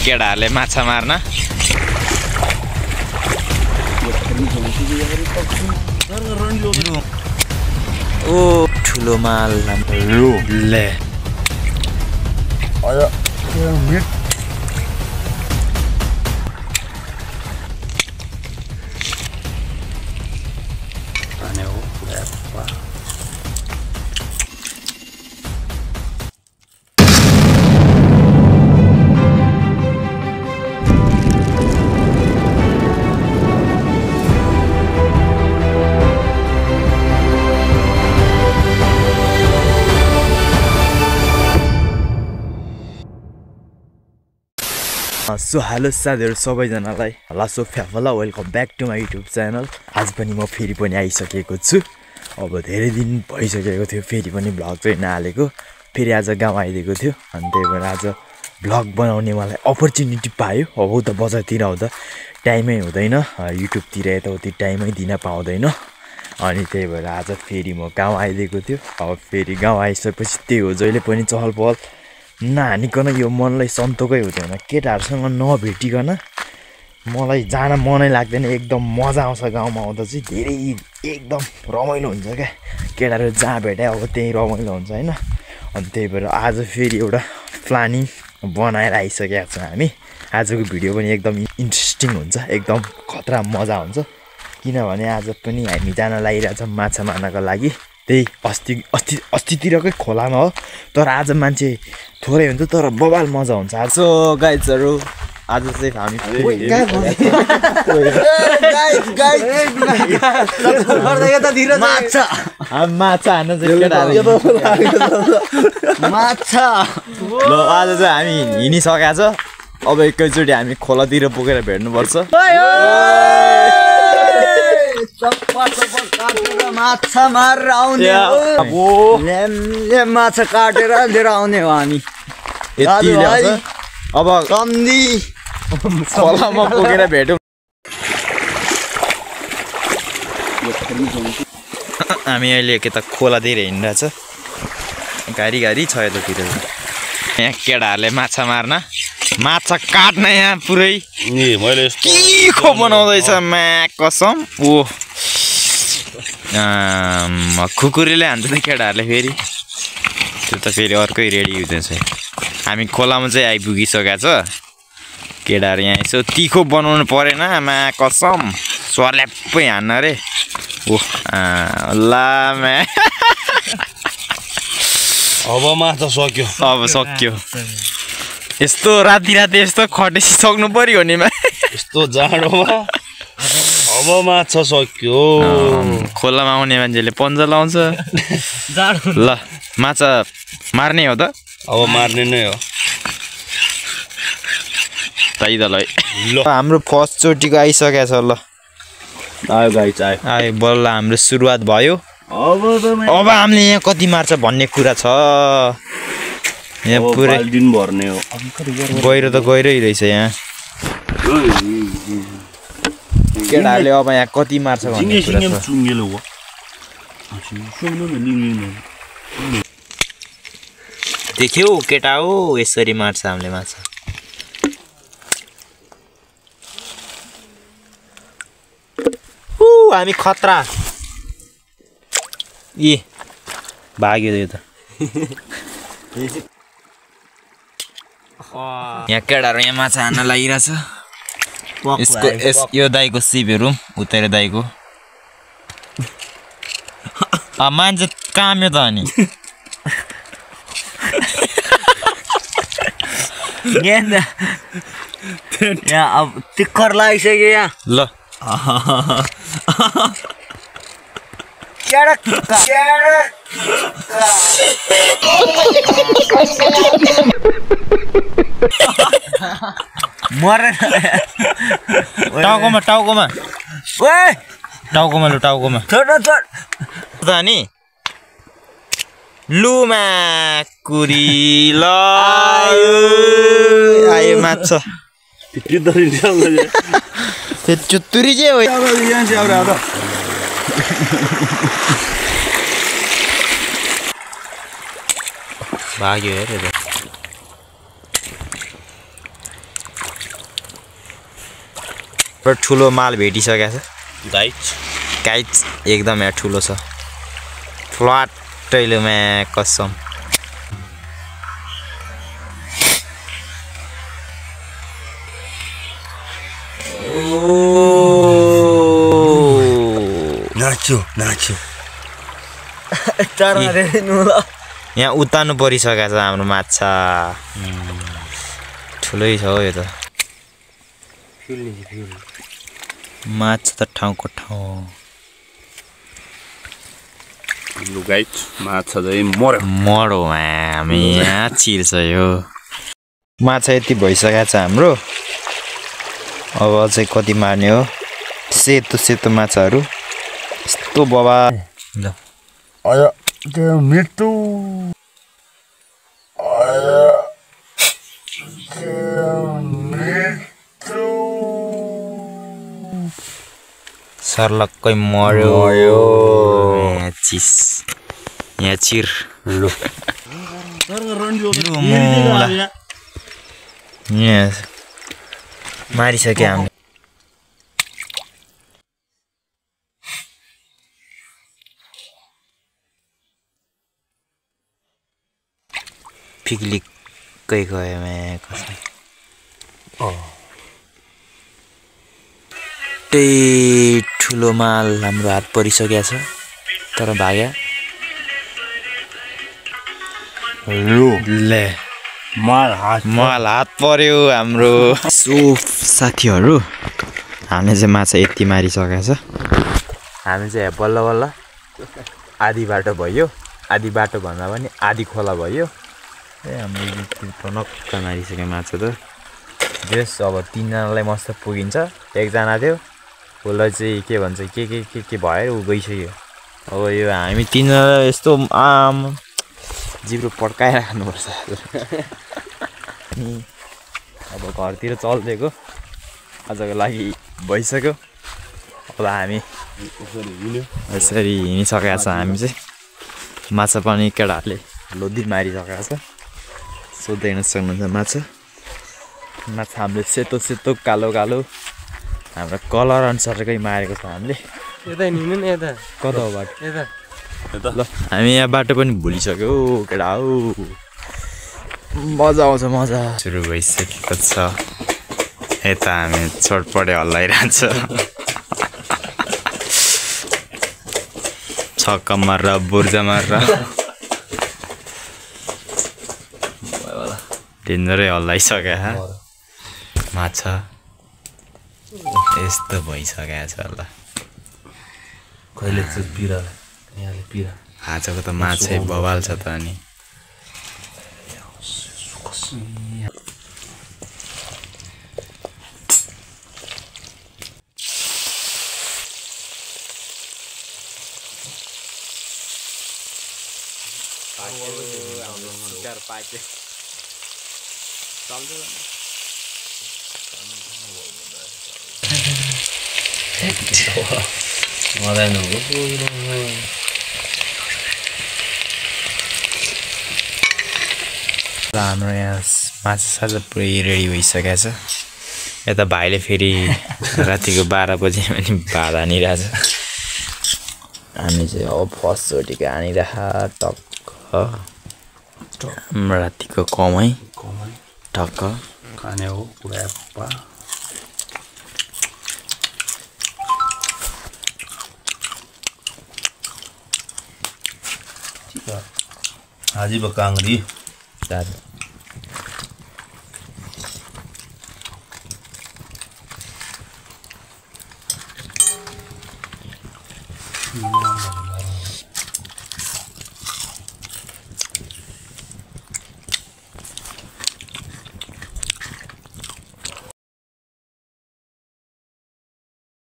केटाहरूले माछा मार्न ओ ठुलो माल ले सो हेलो साथीहरु सबैजनालाई लासो फ्याफला welcome back to my YouTube channel. आज पनि म फेरि पनि आइसकेको छु। अब धेरै दिन भइसकेको थियो फेरि पनि भ्लग चाहिँ नहालेको। फेरि आज गाउँ आइदिएको थियो अनि त्यही भएर आज भ्लग बनाउने मलाई अपर्च्युनिटी पायो। अब उता बजारतिर आउँदा टाइमै हुँदैन, युट्युबतिर यताउति टाइमै दिन पाउँदैन अनि त्यही भएर आज फेरि म गाउँ आइदिएको थियो। अब फेरि गाउँ आइसकेपछि त्यही हो, जहिले पनि चहल पहल नहानिकन यो मनलाई सन्तोकै हुँदैन। केटाहरूसँग नभेटिकन मलाई जान मनै लाग्दैन। एकदम मजा आउँछ गाउँमा आउँदा चाहिँ, धेरै एकदम रमाइलो हुन्छ क्या। केटाहरू जहाँ भेटायो अब त्यहीँ रमाइलो हुन्छ होइन। अनि त्यही भएर आज फेरि एउटा प्लानिङ बनाएर आइसकेका छौँ हामी। आजको भिडियो पनि एकदम इन्ट्रेस्टिङ हुन्छ, एकदम खतरा मजा हुन्छ। किनभने आज पनि हामी जान लागिरहेछौँ माछा मार्नको लागि। त्यही अस्तितिरकै खोलामा हो, तर आज मान्छे थोरै हुन्छ तर बबाल मजा हुन्छ। आज सो गाइजहरू आज चाहिँ हामी माछा हान्न चाहिँ माछा ल आज चाहिँ हामी हिँडिसकेका छ। अब एकैचोटि हामी खोलातिर पुगेर भेट्नुपर्छ। माछा मारेर आउने माछा काटेर लिएर आउने हो हामी। अब कम्दी खोलामा पुगेर भेटौँ। हामी अहिले के त खोलातिर हिँडिरहेछ, गाडी छ यतातिर। यहाँ केटाहरूले माछा मार्न माछा काट्न यहाँ पुरै तीखो बनाउँदैछ मा कसम। ओ खुकुरीले हान्छ त केटाहरूले फेरि, त्यो त फेरि अर्कै रेडी हुँदैछ। हामी खोलामा चाहिँ आइपुगिसकेका छ। केटाहरू यहाँ यसो तीखो बनाउनु परेन मा कसम, स्वाल्याप्पै हान्न अरे। ओ ला मा अब माछा सक्यो, अब सक्यो। यस्तो राति यस्तो खटेसी सक्नु पर्यो नि मा, यस्तो जाडोमा अब माछा सक्यो। खोलामा आउने मान्छेले पन्जा लाउँछ। ल माछा मार्ने हो त, अब मार्ने नै हो ताइ त। ल हाम्रो फर्स्ट चोटिको आइसकेको छ। ल आयो गाइस आयो बल्ल हाम्रो सुरुवात भयो। अब हामीले यहाँ कति मार्छ भन्ने कुरा छ। यहाँ पुरै दिन भर्ने हो। गहिरो त गहिरै रहेछ यहाँ। केटाहरूले अब यहाँ कति मार्छ भन्ने कुरा छ। देख्यौ केटा हो, यसरी मार्छ हामीले माछा। हामी खतरा। ए भाग्यो यो त। यहाँ केटाहरू यहाँ माछा हान्न लागिरहेछ। यो दाइको सिपहरू उतारे दाइको मान्छे काम्यो त अनि। यहाँ अब तिक्खर लागिसक्यो यहाँ। ल टाउकोमा टाउकोमा टाउकोमा लु टाउकोमा नि लुमा कुरी ल आयो माछा चुत्तुरी चाहिँ हो भाग्यो हेर र ठुलो माल भेटिसकेको छ गाइज गाइज एकदम यहाँ ठुलो छ फ्ल्याटैलोमा कसम नाच्यो यहाँ उतार्नु परिसकेको छ हाम्रो माछा ठुलै छ हो यो त माछा त ठाउँको ठाउँ गाइज माछा चाहिँ मर्यो हामी यहाँ चिर्छ यो माछा यति भइसकेको छ हाम्रो अब चाहिँ कति मार्ने हो सेतो सेतो माछाहरू यस्तो बबा ल मृत्यु सर्लक्कै मर्यो चिस यहाँ चिर यहाँ मारिसक्यो हामी फिक्लिक्कै गयो कसम त्यही ठुलो माल हाम्रो हात परिसकेको छ तर भाग्या ले माल हात पर्यो हाम्रो सो साथीहरू हामीले चाहिँ माछा यति मारिसकेको छ हामी चाहिँ बल्ल बल्ल आधी बाटो भयो आधी बाटो भन्दा पनि आधी खोला भयो हाम्रो नक्क मारिसक्यो माछा त जस अब 3 जनालाई मस्त पुगिन्छ एकजना थियो उसलाई चाहिँ के भन्छ के भएर ऊ गइसक्यो अब यो हामी 3 जना यस्तो आम जिब्रो पड्काइराख्नुपर्छ अब घरतिर चल्दिएको आजको लागि भइसक्यो अब हामी यसरी हिँडिसकेका छ हामी चाहिँ माछा पनि केटाहरूले लोदी मारिसकेको छ सोध्दै हिँड्न सक्नुहुन्छ माछा हामीले सेतो सेतो कालो कालो हाम्रो कलर अनुसारकै मारेको छ हामीले यता हिँड्नु न यता कता हो बाटो यता ल हामी यहाँ बाटो पनि भुलिसक्यो केटा हो मजा आउँछ मजा सुरु भइसकेको छ यता हामी छोटपटे हल्लाइरहन्छ छक्का मारेर बुर्जा मारेर डेन्जरै हल्लाइसक्यो माछा यस्तो भइसकेको छ ल कहिले चाहिँ पिरा यहाँले पिरा आजको त माछा बवाल छ त अनि हाम्रो यहाँ माछा साझा पुरै रेडी भइसकेको छ यता भाइले फेरि रातिको 12 बजी पनि भात हानिरहेछ हामी चाहिँ अब फर्स्टचोटिको हानिरह टक्क रातिको कमै टक्क खाने हो पुरा हाजी बकांगरी दादा